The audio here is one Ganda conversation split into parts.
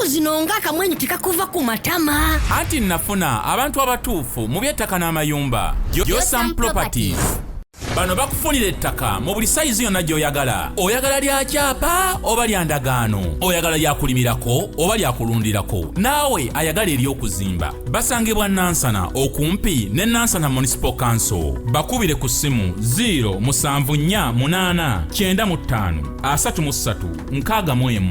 Ennaku zino ng'akamwenyu tekakuva ku matama. Anti nafuna abantu abatuufu mu by'ettaka n'amayumba. Josam Properties. Bano bakufunira ettaka mu buli sayizi yonna gy'oyagala. Oyagala lya kyapa oba lya ndagaano? Oyagala lya kulimirako oba lya kulundirako? Naawe ayagala ery'okuzimba. Basangibwa Nansana okumpi ne Nansana Municipal Council. Bakubire ku ssimu 0 7 4 8 95 33 61.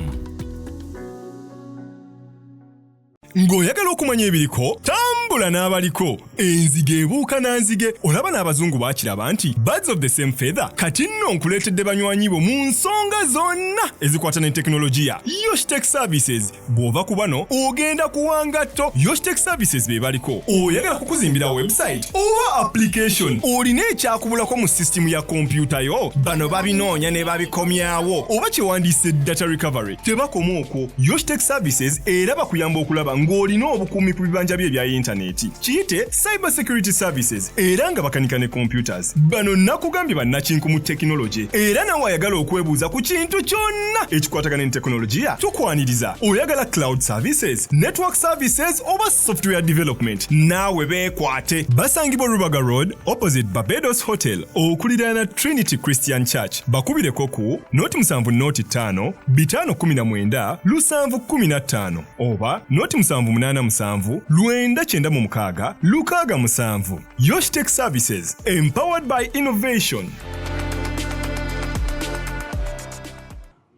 Ng'oyagala okumanya ebiriko, tambula n'abaliko. Enzige ebuuka na nzige. Olaba n'abazungu baakiraba nti birds of the same feather. Kati nno nkuleetedde banywanyi bo mu nsonga zonna ezikwata ne tekinologiya. Yoshtech Services. Bw'ova ku bano ogenda kuwa ngatto. Yoshtech Services be baliko. Oyagala kukuzimbira website oba application? Olina ekyakubulako mu sisitimu ya kompyuta yo? Bano babinoonya ne babikomyawo, oba kyewandiise data recovery. Tebakoma okwo, Yoshtech Services era bakuyamba okulaba ng'olina obukuumi ku bibanja bye ebya yintaneti, kiyite cyber security services, era nga bakanika ne computers. Bano nakugambye bannakinku mu tekinologi, era nawe ayagala okwebuuza ku kintu kyonna ekikwatagana ne tekinologiya, tukwaniriza. Oyagala cloud services, network services oba software development, naawe beekwate. Basangibwa Rubaga Road, opposite Barbados Hotel, okuliraana Trinity Christian Church. Bakubireko ku 0 7 0 5 519 715 oba 0 7 8 7 996 67. Yoshtech Services, empowered by innovation.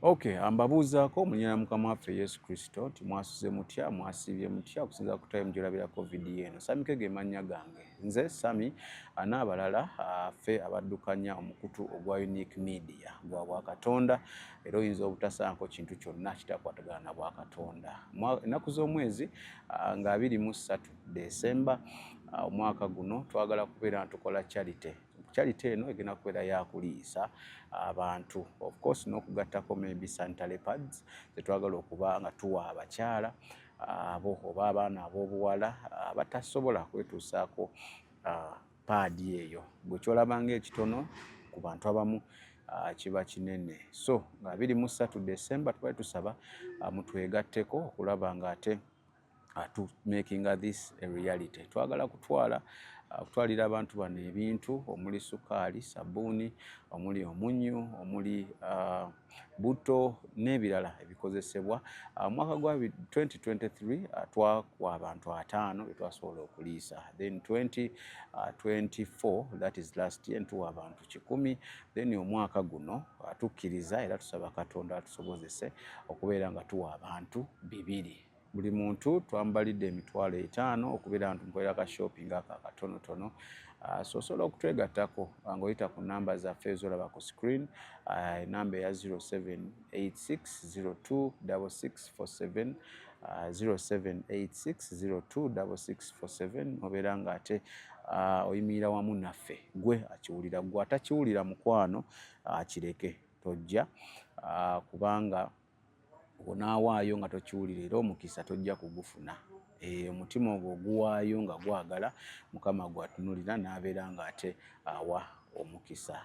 Okay, ambabuuzaako munyina Mukama waffe Yesu Kristo nti mwasuze mutya, mwasiibye mutya, okusinza ku time gyolabirako vidiyo eno. Sami Kege mannya gange. Nze Sami n'abalala ffe abaddukanya omukutu ogwa Unique Media gwa Bwakatonda, era oyinza obutasaanko kintu kyonna kitakwatagana na Bwakatonda. Ennaku z'omwezi nga 23 Desemba omwaka guno, twagala kubeera nga tukola charity. Charity eno egenda kubeera yakuliisa abantu, of course n'okugattako maybe sanitary pads zetwagala okuba nga tuwa abakyala abo oba abaana ab'obuwala abatasobola kwetuusaako paadi eyo. Gwe kyolabanga ekitono, ku bantu abamu kiba kinene. So nga 23 Desemba tubali tusaba mutwegatteko okulaba nga ate to making this a reality. Twagala kutwala kutwalira abantu bano ebintu omuli sukaali, sabbuuni, omuli omunnyu, omuli buto n'ebirala ebikozesebwa. Omwaka gwa 2023 twakuwa abantu 50 betwasobola okuliisa. Then 2024, that is last year, ntuwa abantu 100. Then omwaka guno tukkiriza era tusaba Katonda atusobozese okubeera nga tuwa abantu 200. Buli muntu twambalidde 50,000 okubeera nga tumukolera ka shopping ako akatonotono. So osobola okutwegattako ng'oyita ku namba zaffe ezolaba ku screen, enamba eya 0786026647, 0786026647, obeera nga ate oyimirira wamu naffe. Gwe akiwulira, gwe atakiwulira, mukwano, kireke tojja, kubanga onaawaayo nga tokiwulira era omukisa tojja kugufuna. Omutima ogwo oguwaayo nga gwagala Mukama gwatunulira n'abeera nga ate awa omukisa.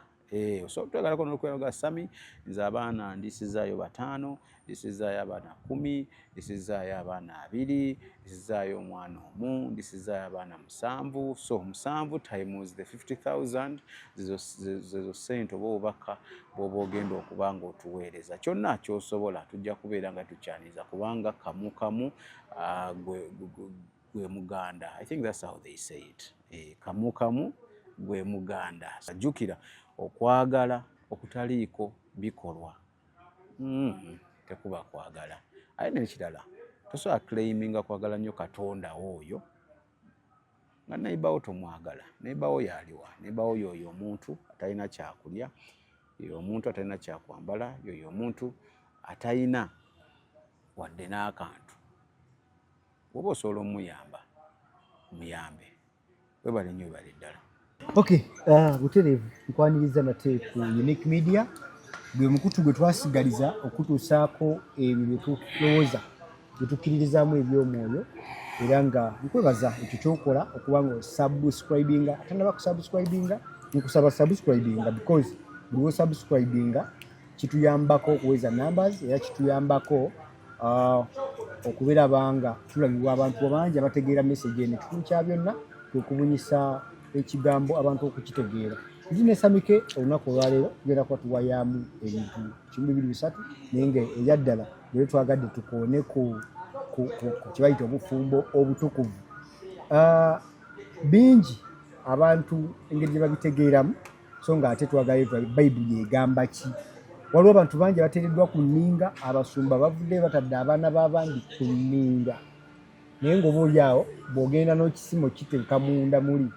Osobola otwegalako n'okweraga, "Sami, nze abaana ndisizaayo bataano, ndisizaayo abaana 10, ndisizaayo abaana 20, ndisizaayo omwana omu, ndisizaayo abaana musanvu." So musanvu times the 50,000, zezo ssente oba obubaka bw'oba ogenda okuba nga otuweereza. Kyonna ky'osobola tujja kubeera nga tukyaniza, kubanga kamu kamu gwe muganda. I think that's how they say it. Kamu kamu gwe muganda. Jjukira, okwagala okutaliiko bikolwa tekuba kwagala. Aye n'ekirala, tosobola claiminga kwagala nnyo Katonda oyo nga neighbour tomwagala. Neighbour yaliwa? Neighbour yoyo omuntu atalina kyakulya, yoyo omuntu atalina kyakwambala, yoyo omuntu atalina wadde n'akantu. Bw'oba osobola omuyamba, muyambe. Webale nnyo, webale ddala. Okay, butereevu nkwaniriza nate ku Unique Media, gwe mukutu gwe twasigaliza okutuusaako ebyo bye tulowooza, bye tukkiririzaamu eby'omwoyo. Era nga nkwebaza ekyo kyokola okuba nga osubscribinga. Atanaba kusubscribinga, nkusaba subscribinga, because buli wosubscribinga kituyambako okuweza numbers, era kituyambako Okubeera banga tulabibwa abantu bangi abategeera message eno. Ekikulu kya byonna kwe kubunyisa ekigambo abantu okukitegeera. Nti ne Samike olunaku olwaleero tugenda kuba tuwayaamu ebintu kimu, bibiri, bisatu, naye nga eryaddala leero twagadde tukoone ku kye bayita obufumbo obutukuvu. Bingi abantu engeri gye babitegeeramu, so nga ate twagala Bayibuli egamba ki. Waliwo abantu bangi abateereddwa ku nninga, abasumba bavuddeyo batadde abaana b'abandi ku nninga, naye nga oba oli awo bw'ogenda n'okisima okiteeka munda muli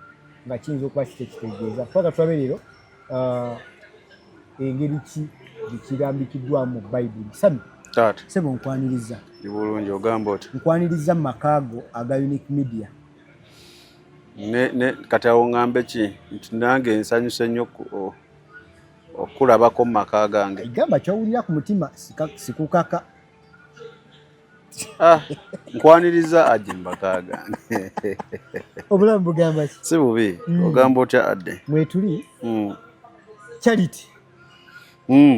nga kiyinza okuba kitekitegeeza. Twaga tulabe leero engeri ki gyekirambikiddwamu mu Bayibuli. Sami. Taata. Sebo, nkwaniriza. Ndi bulungi, ogamba oti? Nkwaniriza mu maka go aga Unique Media. Ne kati awo ŋŋambe ki? Nti nange nsanyuse nnyo okulabako mu maka gange. Gamba kyowulira ku mutima, sikukaka. Ah, nkwaniriza Adde mu maka gange. Obulamu bugamba ki? Si bubi. Ogamba otya, Adde? Mwetuli. Charity.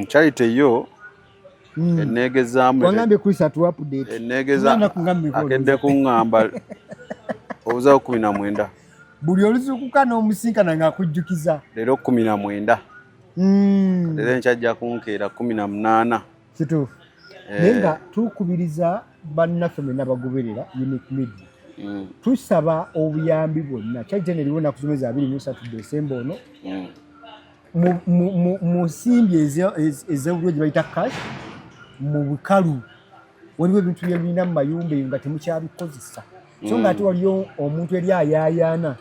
Charity yo eneegezaamu. Wangambye Chris atu update. Eneegeza. Naku nga mmeka? Akedde kuŋŋamba obuzawo 19. Buli oluzuukuka n'omusinkana ng'akujjukiza. Leero 19. Leero enkya ajja kunkeera 18. Kituufu. Naye nga tukubiriza bannaffe mwenna bagoberera Unique Media, tusaba obuyambi bwonna. Charity eno eriwo ennaku z'omwezi 23 Desemba ono. Mu nsimbi ez'obulyo gye bayita cash, mu bukalu, waliwo ebintu byebirina mu mayumba eyo nga temukyabikozesa, so nga ate waliyo omuntu eri ayaayaana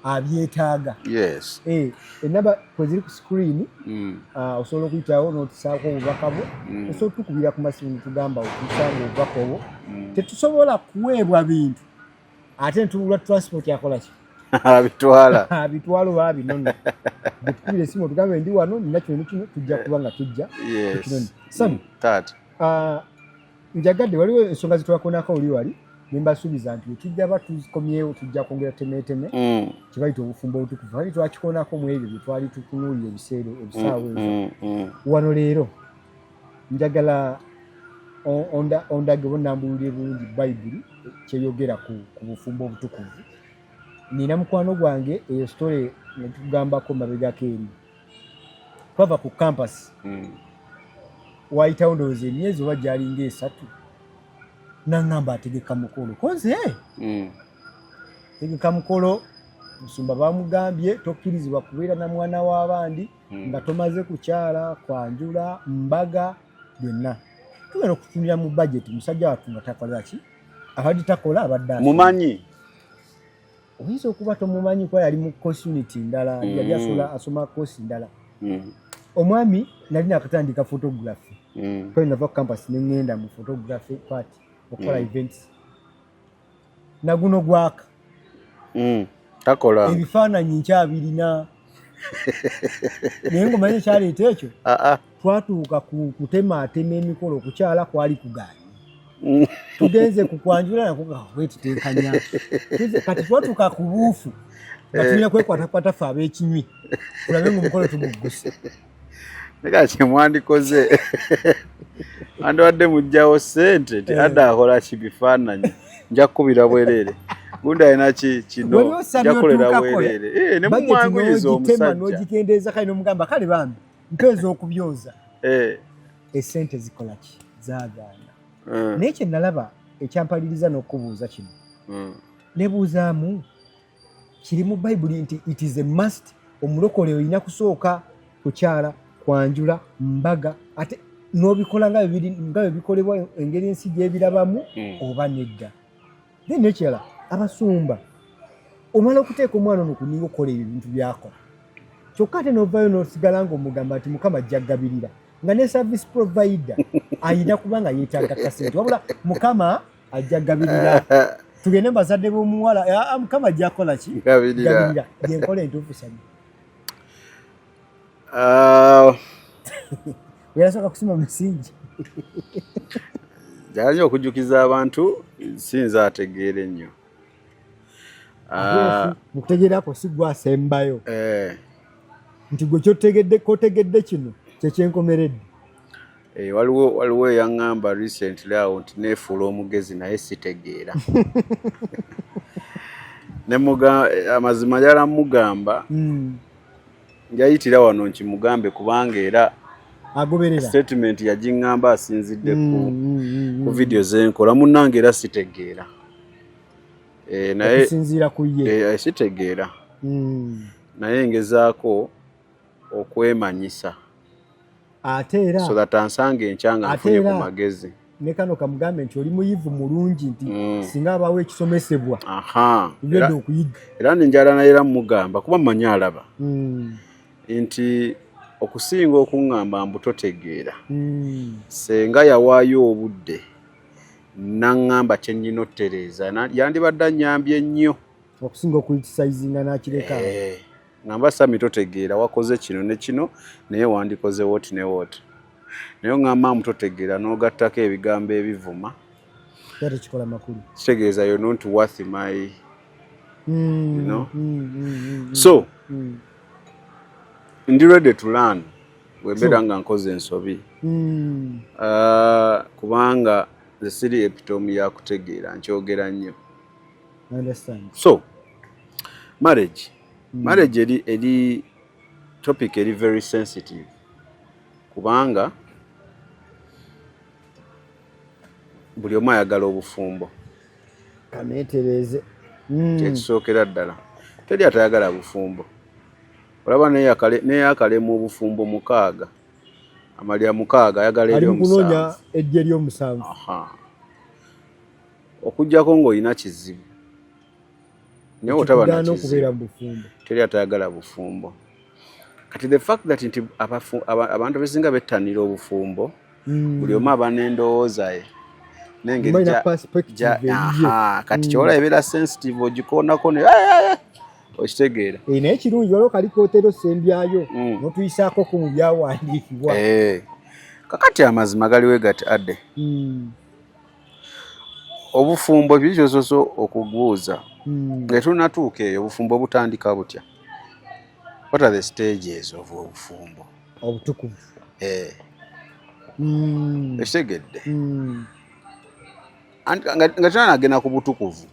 abyetaaga. Enamba kweziri ku screen. Osobola okuyitawo n'otusaako obubaka bwo. Osobola otukubira ku masimu netugamba otusanga obubaka obwo. Tetusobola kuweebwa bintu ate netubulwa transport akola ki? Abitwala. Abitwala oba abinona. Bwetukubira esimu otugambe ndi wano, nina kino nekino, tujja kuba nga tujja tukinone. Sami. Taata. Njagadde waliwo ensonga zetwakonako oli wali nembasuubiza nti wetujja ba tukomyewo tujja kwongera temeeteme kyebayita obufumbo obutukuvu. Kati twakikonako mu ebyo bye twali tutunuulira ebiseera ebisaawa ezo. Wano leero njagala ondage oba onambululire bulungi Bayibuli kyeyogera ku bufumbo obutukuvu. Nina mukwano gwange, eyo story netukugambako mabegako eri, twava ku campus, wayitawo ndowooza emyezi oba gyalinga 3, naŋŋamba ategeka mukolo konze. Tegeka mukolo, musumba bamugambye tokkirizibwa kubeera na mwana w'abandi nga tomaze kukyala, kwanjula, mbaga, byonna. Tugenda okutunira mu budget, musajja wattu nga takola ki, abadde takola, abadde asoma. Mumanyi? Oyinza okuba tomumanyi kuba yali mu course unit ndala, yali asola asoma course ndala. Omwami nali nakatandika photography. Kwali nava ku campus neŋŋenda mu photography part okukola events, naguno gwaka. Takola. Ebifaananyi nkyabirina, naye ngaomanyi ekyaleeta ekyo? Ah, ah. Twatuuka ku kutemaatema emikolo, okukyala kwali kugaanye, tugenze ku kwanjula nako wetuteekanya. Kati twatuuka ku buufu nga tulina kwekwatakwata ffe ab'ekinywi tulabe nga omukolo tugugguse. Neka kyemwandikoze, andibadde mugjawo ssente ti adda akola ki bifaananyi, nja kukubira bwereere, gundi alina ki kino, Waliwo nja kukolera otuukako, bwereere. Ne budget mumwanguyiza n'ogitema omusajja. N'ogikendeeza, kale n'omugamba kale bambi mpeeza okubyoza. Esente zikola ki? Zaagaana. Naye kye nalaba ekyampaliriza n'okubuuza kino, nebuuzaamu kiri mu Bayibuli nti it is a must, omulokole olina kusooka kukyala, kwanjula, mbaga, ate n'obikola nga nga bwe bikolebwa engeri ensi gy'ebirabamu, oba nedda? Then nekirala, abasumba omala okuteeka omwana ono kuninga okukola ebyo ebintu byakola, kyokka ate n'ovaayo n'osigala ng'omugamba nti Mukama ajja kugabirira, nga ne service provider ayina kuba nga yeetaaga kasente, wabula Mukama ajja kugabirira, tugende mu bazadde b'omuwala. Ah, Mukama ajja kukola ki? Gabirira. Gabirira. Yenkola entuufu, Sami? Ah, weyasooka kusima musingi. Njagala nnyo okujjukiza abantu, sinza ategeera ennyo. Ah, Mukutegeerako si gwe asembayo, nti gwe kyotegedde kotegedde kino kyekyenkomeredde. Eh, waliwo eyaŋŋamba recently awo nti neefuula omugezi naye sitegeera. Amazima njagala mugamba, njayitira wano nkimugambe kubanga era agoberera statement yagiŋŋamba asinzidde ku video zenkola. Munnange, era sitegeera. Eh, naye okusinziira ku ye. Eh, sitegeera, naye ngezaako okwemanyisa Ate era so that ansanga enkya nga Ate nfunye ku era magezi. Ne kano kamugambe nti oli muyivu mulungi, nti singa abaawo ekisomesebwa obyedde okuyiga. Era nenjala naye era mugamba, kuba mmanyi alaba, nti okusinga okuŋŋamba mbu totegeera, senga yawaayo obudde naŋŋamba kye nnina otereeza, yandibadde annyambye nnyo okusinga okucriticizinga n'akireka. Eh, ŋŋamba, "Sami, totegeera, wakoze kino ne kino, naye wandikoze woti ne woti." Naye oŋŋamba mbu totegeera n'ogattako ebigambo ebivuma, era tekikola makulu. Kitegeeza you're not worth my you know? So ndi ready to learn bwembeera nga nkoze ensobi. Ah, kubanga nze siri epitome ya kutegeera, nkyogera nnyo. I understand. So marriage eri topic eri very sensitive, kubanga buli omu ayagala obufumbo. Kaneetereeze. Kyekisookera ddala, teri atayagala bufumbo. Olaba neyakalema obufumbo mukaaga, amalya mukaaga, ayagala ali eri mu kunoonya omusanvu. Ejje ery'omusanvu. Aha. Okuggyako ng'olina kizibu, naye otaba na Kikugaana okubeera kizibu, mu bufumbo. Teri atayagala bufumbo. Kati the fact that nti abantu abasinga bettanira obufumbo, buli omu aba n'endowooza ye n'engeri Balina perspective eyiye. Aha, kati kyola ebeera sensitive, ogikoonako ne okitegeera. Eh, naye kirungi waliwo kalikootero sembyayo n'otuyisaako ku mu byawandiikibwa. Eh, kakati amazima galiwe gati adde obufumbo biri kyosoose okubuuza nga tunatuuka eyo, obufumbo butandika butya? What are the stages of obufumbo? Obutukuvu. Eh, ekitegedde? Anti nga tunanagenda ku butukuvu,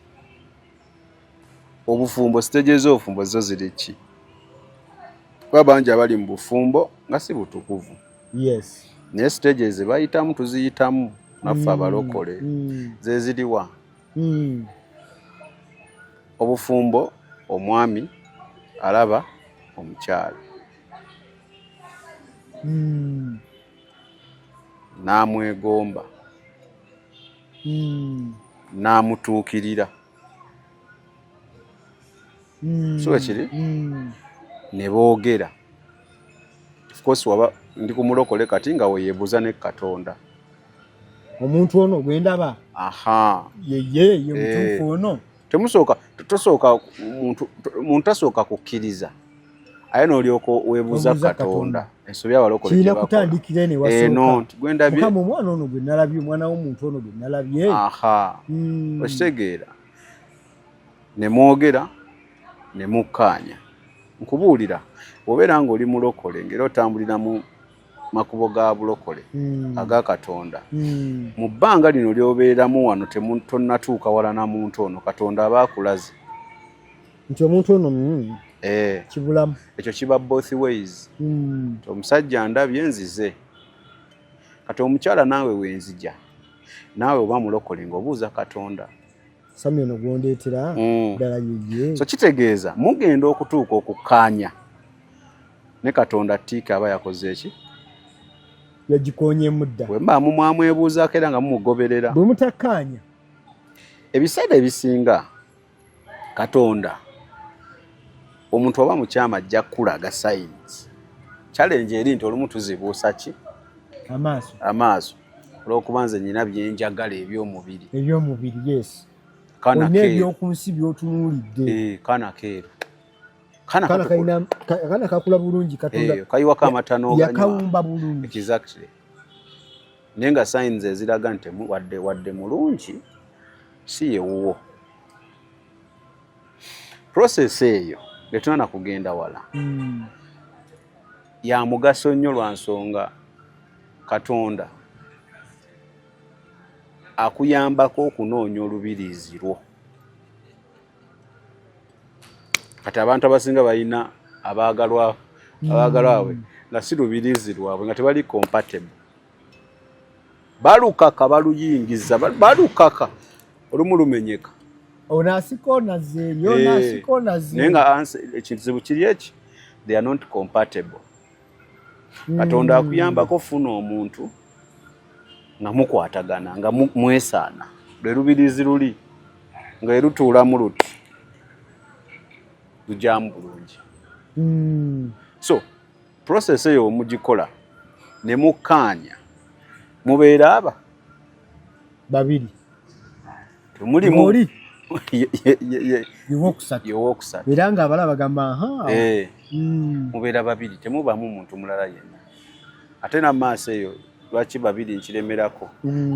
obufumbo, stages z'obufumbo zo ziri ki? Kuba bangi abali mu bufumbo nga si butukuvu, naye stages ze bayitamu tuziyitamu naffe abalokole. Ze ziriwa? Obufumbo, omwami alaba omukyala n'amwegomba, n'amutuukirira. Si bwe kiri? Ne boogera. Of course waba ndi ku mulokole kati nga weyeebuuza ne Katonda. Omuntu ono gwendaba yeye ye mutuufu ono? Temusooka, tosooka, muntu tasooka kukkiriza, aye n'olyoka weebuuza Weebuuza Katonda. Katonda. Ensobi abalokole Kirina gye bakola. kutandikira eno. Eh, no, Ewasooka, nti gwendabye Mukama, omwana ono gwe nalabye, omwana w'omuntu ono gwe nalabye. Okitegeera? Ne mwogera ne mukkaanya. Nkubuulira, bw'obeera ng'oli mulokole ng'era otambulira mu makubo ga bulokole aga Katonda, mu bbanga lino ly'obeeramu wano, tonnatuuka wala na muntu ono, Katonda aba akulaze nti omuntu ono Eh, kibulamu. Ekyo kiba both ways. Nti omusajja ndabye nzize, kati omukyala naawe wenzija, naawe oba mulokole ng'obuuza Katonda. Sami ono gwondeetera ddala yeye? So kitegeeza mugenda okutuuka okukkaanya ne Katonda, tiika aba yakoze eki? Yagikoonyemu dda. Bwe muba mumwamwebuuzaako era nga mumugoberera. Bwe mutakkaanya? Ebiseera ebisinga Katonda, omuntu oba mukyama, ajja kukulaga signs. Challenge eri nti olumu tuzibuusa ki? Amaaso. Amaaso, olw'okuba nze nyina byenjagala ebyomubiri. Ebyomubiri, yes. Kaana Olina keeru. ebyoku nsi by'otunuulidde. Eh, kaana keeru. Kaana Kaana katukula. kaana kakula bulungi, Katonda Eh, kayiwako amata n'oganywa. yakawumba bulungi. Exactly, naye nga signs eziraga nti wadde mulungi, si yewuwo. Process eyo tetulina kugenda wala, ya mugaso nnyo lwa nsonga. Katonda akuyambako okunoonya olubiriizi lwo. Kati abantu abasinga balina abaagalwa abaagalwabwe nga si lubiriizi lwabwe, nga tebali compatible, balukaka, baluyingiza, balukaka, olumu lumenyeka. Ono asika onazza eri, ono asika onazza. Naye nga ekizibu kiri eki, they are not compatible. Katonda akuyambako funa omuntu nga mukwatagana, nga mwesaana, lwe lubirizi luli nga erutuulamu luti lugyamu bulungi. So process eyo omugikola ne mukkaanya, mubeera aba babiri. Temulimu Oli yewokusatu. Yewokusatu. Era nga abalala bagamba aha. Mubeera babiri, temubamu muntu mulala yenna. Ate namaaso eyo lwaki babiri nkiremerako,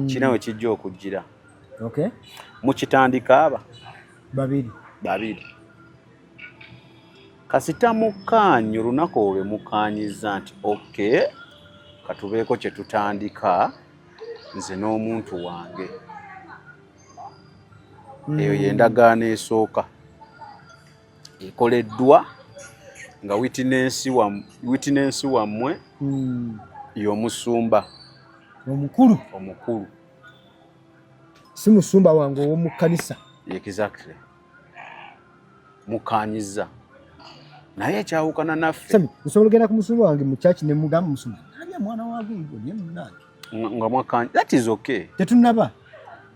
kirina we kijja okujjira. Mukitandika aba babiri. Babiri. Kasita mukkaanya olunaku olwo lwe mukkaanyiza nti okay, katubeeko kye tutandika nze n'omuntu wange, eyo y'endagaano esooka ekoleddwa nga witness wammwe y'omusumba omukulu. Omukulu. Si musumba wange ow'omu kkanisa. Exactly. Mukanyiza naye ekyawukana naffe. Sami, nsobola ogenda ku musumba wange mu church ne mugamba, "Musumba, nalya mwana wa gundi oli munange." Nga mwakanya, that is okay. Tetunnaba,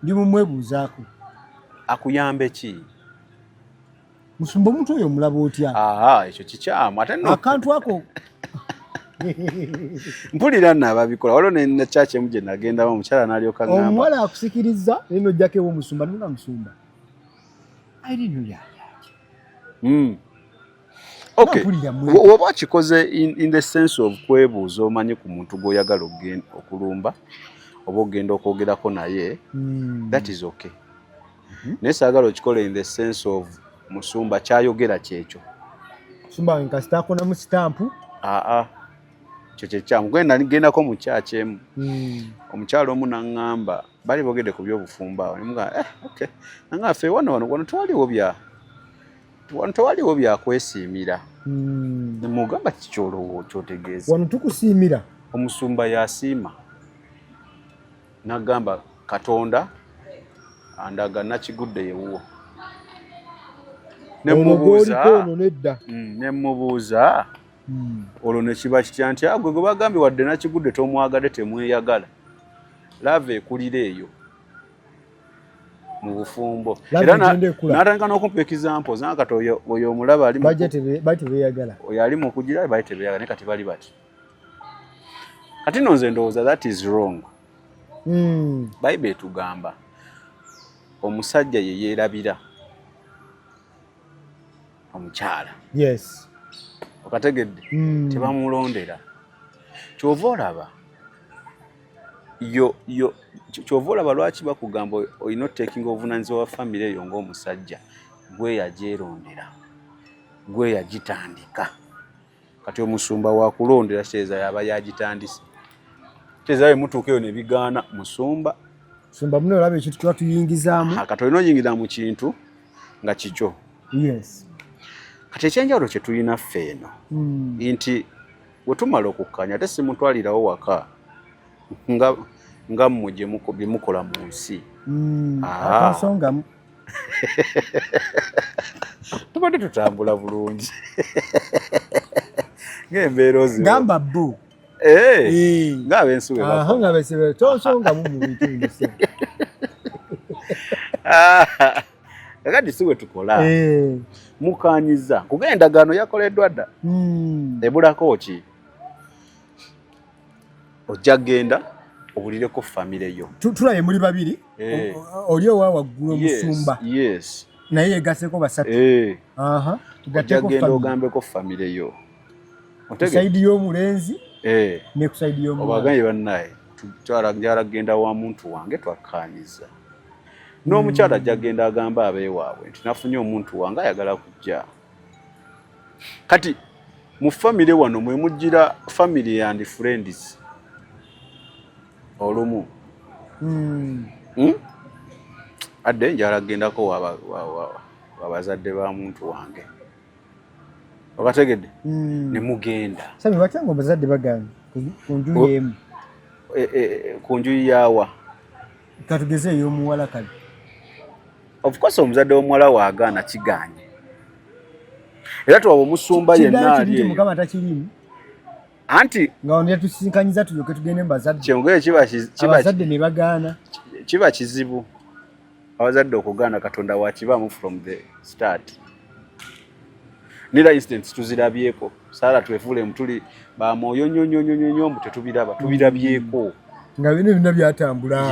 ndi mumwebuuzaako. Akuyambe ki? Musumba, omuntu oyo omulaba otya? Aha, ekyo kikyamu ate no. Akantu ako. Mpulira nno ababikola. Waliwo ne church emu gye nagendamu, omukyala n'alyoka ŋŋamba. Omuwala akusikiriza naye nojjako ew'omusumba nona, "Musumba, Irene oyo ali atya?" Okay. Mpulira mwe. Woba okikoze in the sense of kwebuuza, omanyi ku muntu gw'oyagala okulumba oba ogenda okwogerako naye, that is okay. Naye saagala okikola in the sense of musumba kyayogera kyekyo. Musumba wange kasita akonamu sitampu. Aa, kyo kyekyamu. Gwe nali gendako mu kyaki emu, omukyalo omu naŋŋamba bali boogedde ku byobufumbo awo, nemugamba, "Eh, okay." Naŋŋamba, "Ffe wano wano wano tewaliwo bya wano, tewaliwo byakwesiimira." Nemugamba, "Kikyolowoo kyotegeeza?" Wano tukusiimira. Omusumba yasiima. Nagamba, "Katonda andaga nakigudde yewuwo." Ono Nemubuuza, gw'oliko ono nedda. Nemubuuza, olwo ne kiba kitya nti agwe gwe bagambye wadde nakigudde tomwagadde, temweyagala, love ekulira eyo mu bufumbo? Love Era egenda ekula. n'atandika n'okumpa examples, naye kati oyo omulaba ali mu Bajja bali tebeeyagala. Oyo ali mu kugira bali tebeeyagala, naye kati bali bati. Kati nno nze ndowooza that is wrong. Bayibuli etugamba omusajja ye yeerabira omukyala. Okategedde? Tebamulondera. Kyova olaba yo yo kyova olaba lwaki bakugamba olina otekinga obuvunanyizibwa bwa famire eyo ng'omusajja gwe yagyerondera, gwe yagitandika. Kati omusumba wakulondera kitegeeza yaba yagitandise, kitegeeza bwe mutuuka eyo ne bigaana, musumba. Musumba muno, olaba ekintu kiba tuyingizaamu. Kati olina oyingira mu kintu nga kikyo. Kati ekyenjawulo kye tulina ffe eno nti bwe tumala okukkanya, ate simutwalirawo waka nga mmwe bye mukola mu nsi. Ah. Atonsongamu. Tubadde tutambula bulungi ng'embeera oziba. Gamba bo. Eh, ng'abensi bwe Aha, bakola. Nga besibe tonsongamu mu bitundu se. Ah, kakati si bwe tukola. Mukanyiza kuba endagaano yakoleddwa dda. Ebulako ki? Ojja kgenda owulireko famire yo. Tulabye muli babiri. Oli owa waggulu omusumba naye yegaseko basatu. Aha, Ojja tugatteko genda family. ogambeko famire yo. Ku Otegedde? side y'omulenzi ne ku side y'omuwala. Obagambye, "Bannaye, njala genda wa muntu wange, twakkaanyiza." N'omukyala ajja genda agamba abeewaabwe nti nafunye omuntu wange ayagala kujja. Kati mu famire wano mwe mujjira family and friends. Olumu. Adde njagala kugendako wabazadde ba muntu wange. Obategedde? Ne mugenda. Sami, watya nga abazadde bagaanye ku njuyi emu? Ku njuyi yawa? Katugeze ey'omuwala kale. Of course omuzadde w'omuwala waagaana kigaanye. Era tuwaba omusumba yenna ali eyo. Mukama takiriimu. Anti nga wano yatusisinkanyiza tulyoke tugende mu bazadde. Kyengeye kiba abazadde ne bagaana. Kiba kizibu abazadde okugaana. Katonda wakibaamu from the start. Nira incidents tuzirabyeko. Saala twefuule mutuli ba mwoyo nnyo nnyo nnyo nnyo mbu tetubiraba, tubirabyeko. Nga bino byonna byatambula.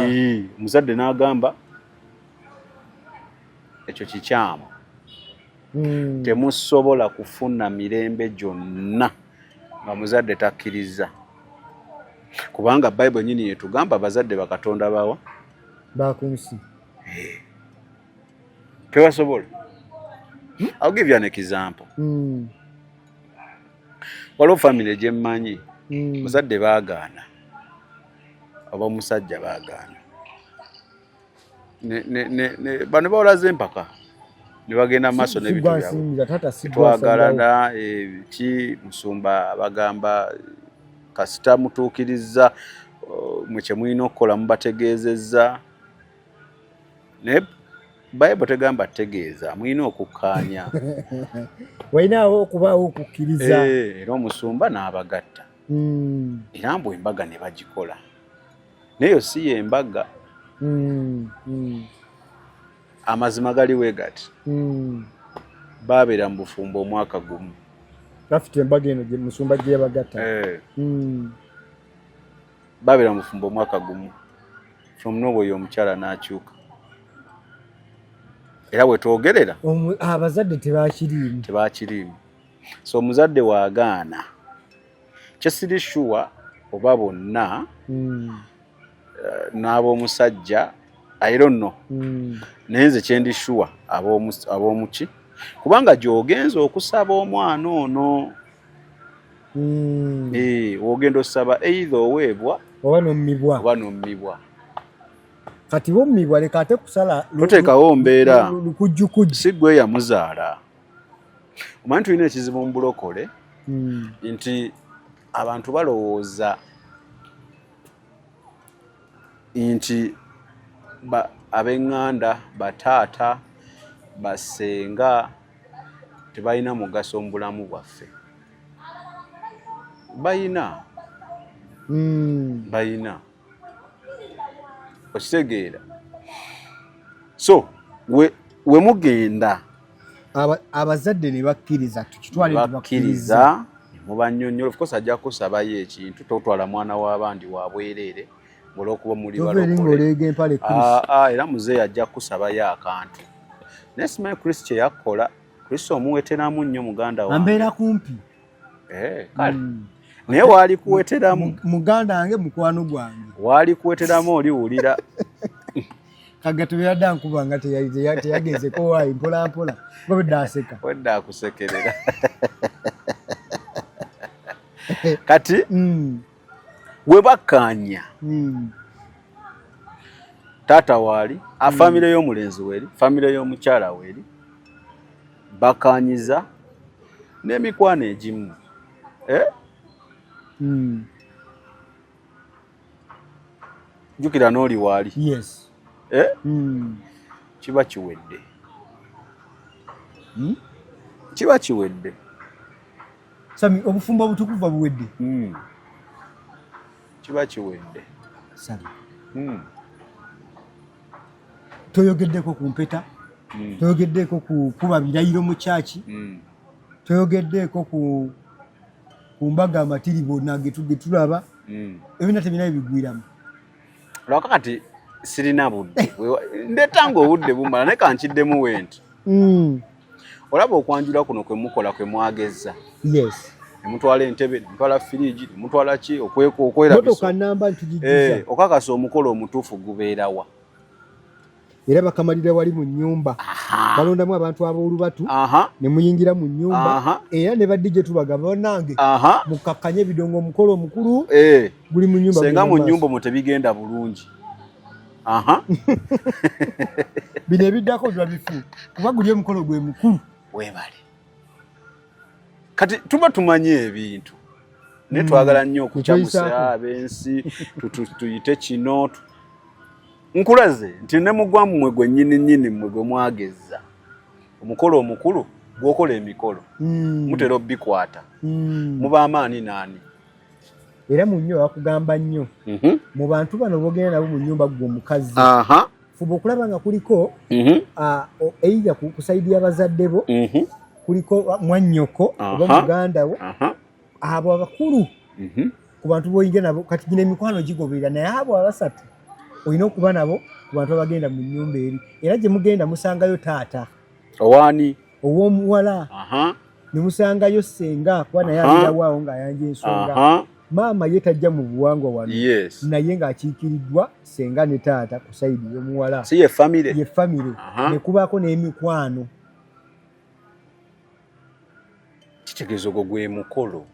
Omuzadde n'agamba ekyo kikyamu. Temusobola kufuna mirembe gyonna nga muzadde takkiriza, kubanga Bayibuli nyini yetugamba abazadde bakatonda bawa bakunsi. Tebasobola. I'll give you an example. Waliwo family gyemmanyi, muzadde baagaana oba omusajja baagaana, bano bawolaza empaka ne bagenda mu maaso n'ebintu byabwe, twagalana ki. Musumba bagamba kasita mutuukiriza mwe kye mulina okukola, mubategeezezza, naye Bayibuli tegamba tegeeza, mulina okukkaanya. Walinawo okubaawo okukkiriza. Era omusumba n'abagatta, era mbu embaga ne bagikola, naye si yembaga. Amazima gali we gati, babeera mu bufumbo omwaka gumu. Bafite embaga eno musumba gye yabagatta. Babeera mu bufumbo omwaka gumu, from nowhere omukyala n'akyuka, era bwe twogerera abazadde tebakiriimu. Tebakiriimu. So omuzadde waagaana, kyesiri sure oba bonna n'ab'omusajja, I don't know, naye nze kyendi sure ab'omuki, kubanga gy'ogenza okusaba omwana ono, w'ogenda osaba, either oweebwa oba nommibwa. Oba nommibwa. Kati bommibwa, leka ate kusala. Toteekawo mbeera. Lukujjukujju. Si gwe yamuzaala. Omanyi tulina ekizibu mu bulokole nti abantu balowooza nti ab'eŋŋanda, bataata, basenga tebalina mugaso mu bulamu bwaffe. Bayina, bayina, okitegeera? So we mugenda Abazadde ne bakkiriza, tukitwale nti bakkiriza, mubanyonyola. Of course ajja kusabayo ekintu, totwala mwana w'abandi wa bwereere olwokuba muli Tova eri balokole. Ng'oleega empale, Chris. Ah, ah, era muzeeyi ajja kusabayo akantu, naye simanyi Chris kye yakkola. Chris omuweteramu nnyo, muganda wange. Ambeera kumpi. Eh, kale naye waali kuweteramu. Muganda wange, mukwano gwange. Waali kuweteramu, oliwulira. Kagato yadde ankuba nga teyagezeko waayi, mpola mpola gobedde aseka. Wedde akusekerera kati we bakkaanya, taata waali, famire y'omulenzi weeri, famire y'omukyala weeri, bakkaanyiza n'emikwano egimu, eh? Jjukira n'oli waali. Eh? Kiba kiwedde. Kiba kiwedde. Sami, obufumbo obutukuvu buwedde. Kiba kiwedde. Sami, toyogeddeko ku mpeta, toyogeddeko ku kuba birayiro mu kyaki, toyogeddeko ku mbaga amatiri bonna getulaba, ebina tebina bigwiramu. Lwaka kati sirina budde. Ndeetanga obudde bumala, naye kankiddemu we nti, olaba okwanjula kuno kwe mukola, kwe mwageza, nemutwala entebe, nemutwala firiji, nemutwala ki, Motoka namba ntugijjuza. Okakasa omukolo omutuufu gubeerawa? Era bakamalira wali mu nnyumba, balondamu abantu ab'olubatu ne muyingira mu nnyumba, era ne badijje tubagamba bannange mukakkanye ebidongo, omukolo omukulu eh. guli mu nnyumba. Senga mu nnyumba omwo tebigenda bulungi. Bino ebiddako biba bifu kuba guli omukolo gwe mukulu. Webale. Kati tuba tumanye ebintu naye twagala nnyo okukyamusa ab'ensi, tuyite kino. Nkulaze nti ne mugwa mmwe gwe nnyini nnyini mmwe gwe mwagezza omukolo omukulu gwokola emikolo, mutera obikwata, muba amaani naani. Era mu nnyo bakugamba nnyo mu bantu bano bogenda nabo mu nnyumba, ggwe omukazi fuba okulaba nga kuliko either ku side y'abazadde bo kuliko mwannyoko oba muganda wo, abo abakulu ku bantu boyingira nabo. Kati gino emikwano gigoberera, naye abo abasatu olina okuba nabo ku bantu abagenda mu nnyumba eri. Era gye mugenda musangayo taata owaani? Ow'omuwala. Ne musangayo ssenga, kuba naye abeerawo awo ng'ayanja ensonga. Maama ye tajja mu buwangwa wano, naye ng'akiikiriddwa ssenga ne taata ku side y'omuwala. Si ye famire? Ye famire. Ne kubaako n'emikwano. Kitegeeza ogwo gwe mukolo.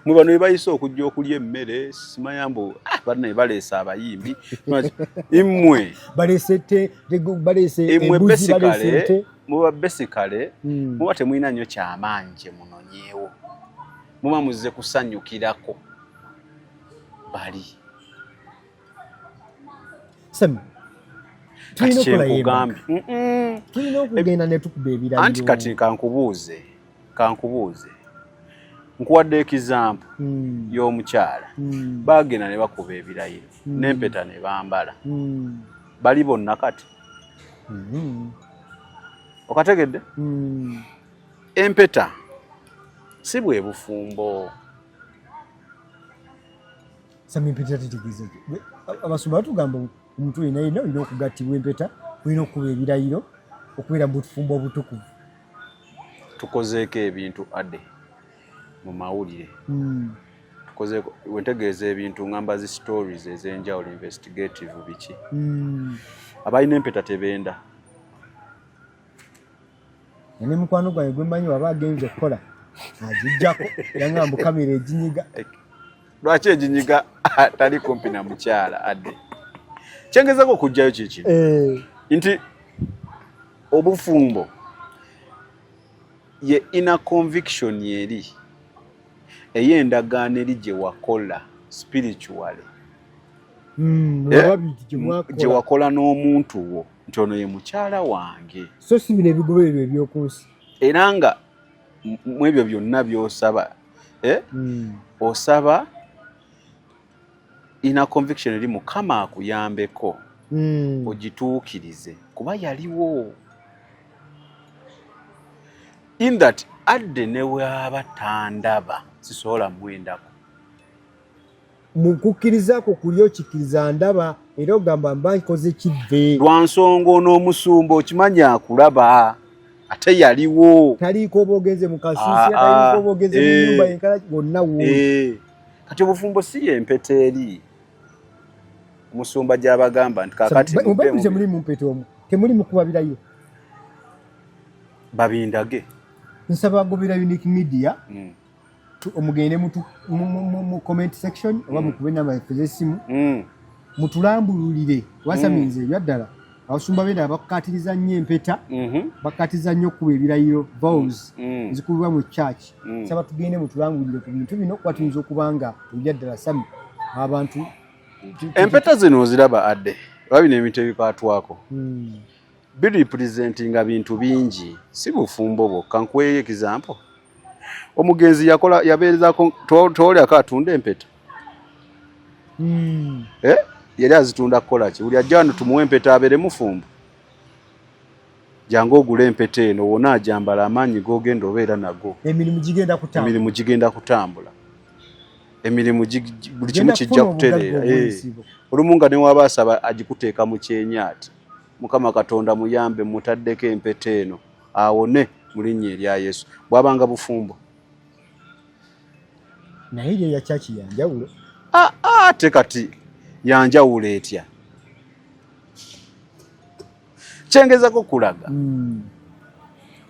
Mwe bano bebayise okujja okulya emmere, simanya mbu banne baleese abayimbi immwe. Baleese baleese immwe embuzi, baleese ente. Muba basically muba temulina nnyo kyamaanyi kye munonyeewo, muba muzze kusanyukirako bali. Sami, tulina okukolayo embaga, tulina okugenda ne tukuba ebirayiro. Anti kati kankubuuze, kankubuuze, nkuwadde example y'omukyala. Bagenda ne bakuba ebirayiro n'empeta ne bambala, bali bonna kati okategedde? Empeta si bwe bufumbo. Sami, empeta tetegeeza ki? Abasumba batugamba omuntu yenna yenna olina okugattibwa empeta, olina okukuba ebirayiro okubeera mu bufumbo obutukuvu. Tukozeeko ebintu ade mu mawulire. Tukozeeko, wentegeeza ebintu ngamba zi stories ez'enjawulo, investigative biki. Abalina empeta tebenda. Ne mukwano gwange gwe mmanyi waba agenze okukola agijjako, yangamba mbu kamera eginyiga. Lwaki eginyiga? Tali kumpi na mukyala adde. Kyengezako okugjayo kikino nti obufumbo ye inner conviction eri ey'endagaano eri gye wakola spiritually, Babiri gye mwakola. Gye wakola n'omuntu wo nti ono ye mukyala wange. So si bino ebigobererwa ebyoku nsi. Era nga mu ebyo byonna by'osaba, eh? Osaba inner conviction eri Mukama akuyambeko ogituukirize kuba yaliwo in that adde ne bw'aba tandaba sisobola mwendako. Mu kukkiriza kwo kuli okikkiriza ndaba, era ogamba mba nkoze kivve. Lwa nsonga ono omusumba okimanyi akulaba ate yaliwo. Taliiko oba ogenze mu kasuusi, Ah, taliiko oba ogenze mu nyumba yenkala wonna wooli. Kati obufumbo si yempeta eri omusumba gy'abagamba nti kakati Mu mudde Bayibuli temuli mu mpeta omwo, temuli mu kuba birayiro. Babindage. Nsaba agobera Unique Media, omugende mu comment section oba mukube namba yaffe z'essimu, mutulambululire wasaminze ebyaddala. Abasumba benda bakukatiriza nnyo empeta, bakukatiriza nnyo okukuba ebirayiro, vows ezikubibwa mu church. Saba tugende mutulambululire ku bintu bino, kuba tuyinza okuba nga ebyaddala sami abantu Empeta zino oziraba adde oba bino ebintu ebikwatwako birepresentinga bintu bingi, si bufumbo bwokka. Nkuweeyo example, omugenzi yakola yabeerezako tolyako atunda empeta. Eh? Yali azitunda kukola ki? Buli ajja wano tumuwe empeta abeere mufumbo. Jangu ogule empeta eno, wona ajambala amaanyi g'ogenda obeera nago. Emirimu gigenda kutambula. Emirimu gigenda kutambula, emirimu buli kimu Genda kijja kufuna kutereera. obugagga Eh. Olumu nga newaba asaba agikuteeka mu kyenya ati Mukama Katonda muyambe mutaddeko empeta eno awone mu linnya erya Yesu, bwabanga bufumbo. Naye eri eya church yanjawulo. Ah, ah, ate kati yanjawulo etya? Kyengezako kulaga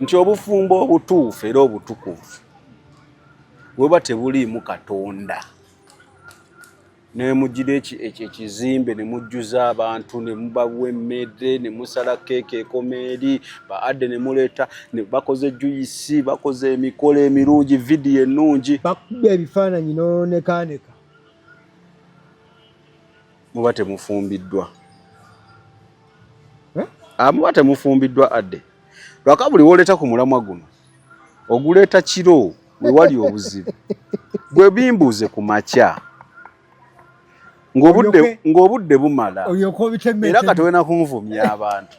nti obufumbo obutuufu era obutukuvu bweba tebuliimu Katonda, nemugira ekizimbe ne mujjuza abantu ne mubawa emmere ne musala keeke ekoma eri ba adde ne muleeta ne bakoze juice, bakoze emikolo emirungi, vidiyo ennungi, bakuba ebifaananyi n'onekaaneka, muba temufumbiddwa. Eh? Ah, muba temufumbiddwa adde. Lwaka buli woleeta ku mulamwa guno oguleeta kiro wewali obuzibu, gwe bimbuuze ku makya ng'obudde bumala, era kati wena kunvumya abantu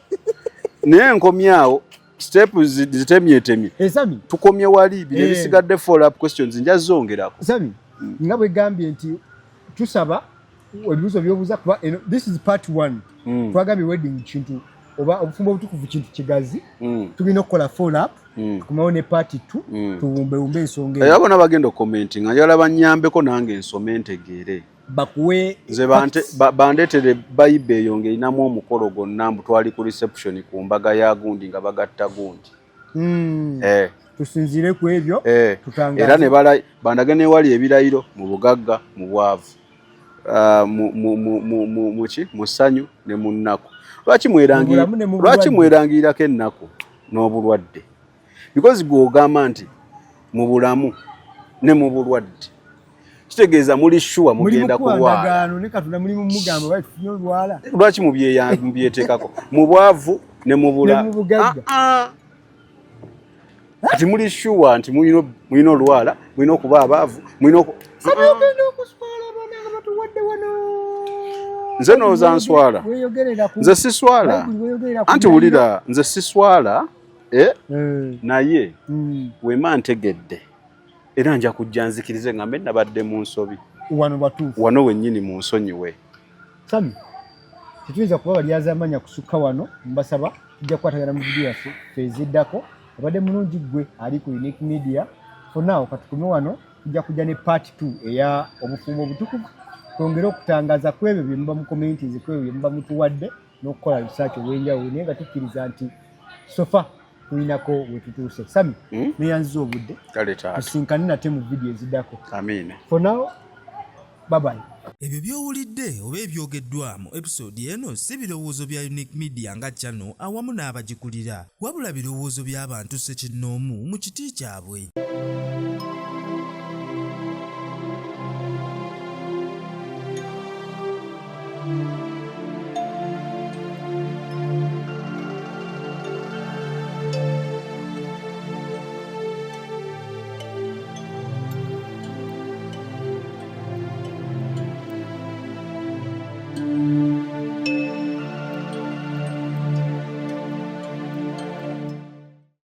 naye nkomyawo step zitemyetemye eh, tukomye wali bino eh. ebisigadde follow up questions nja zongerako. Sami, nga bwegambye nti tusaba ebibuuzo byobuuza kuba this is part one. Twagambye wedding kintu oba obufumbo obutukuvu kintu kigazi. Tulina okukola follow up, tukomewo ne part 2, tuwumbewumbe ensonga. Era bona bagenda okucommentinga, njagala banyambeko nange nsome ntegeere. Bakuwe. Nze bandeetere Bayibuli eyo ng'erinamu omukolo gwonna mbu twali ku reception ku mbaga ya gundi nga bagatta gundi. Eh. Tusinziire ku ebyo. Eh. Era ne bandage newali ebirayiro mu bugagga, mu bwavu, ah, muki, mu ssanyu ne mu nnaku. Lwaki mwerangirirako ennaku n'obulwadde? Because gw'ogamba nti mu bulamu ne mu bulwadde, kitegeeza muli sure mugenda kulwala. Lwaki mubyeteekako mu bwavu ne mu bula? Ah, ah. Kati muli sure nti mulina olwala, mulina okuba abaavu, mulina. Nze nooza nswala? Nze siswala. Anti wulira, nze siswala, eh? Naye wema ntegedde era nja kujja nzikirize ngambe nabadde mu nsobi. Wano batuufu. Wano wennyini mu nsonyiwe. Sami, tetuyinza kuba balyazaamanya kusukka wano. Mbasaba tujja kukwatagana mu vidiyo yaffe fe eziddako. Obadde mulungi ggwe ali ku Unique Media. For now katukume wano, tujja kujja ne part 2 eya obufumbo obutukuvu, twongere okutangaza ku ebyo bye muba mucommentinze, ku ebyo bye muba mutuwadde n'okukola research ow'enjawulo, naye nga tukkiriza nti so far tulinako wetutuuse. Sami, neyanziza obudde. Kale taata. Tusinkane nate mu vidiyo eziddako. Amiina. For now, bye bye. Ebyo by'owulidde oba ebyogeddwa mu episode eno si birowoozo bya Unique Media nga channel awamu n'abagikulira, wabula birowoozo by'abantu ssekinnoomu mu kiti kyabwe.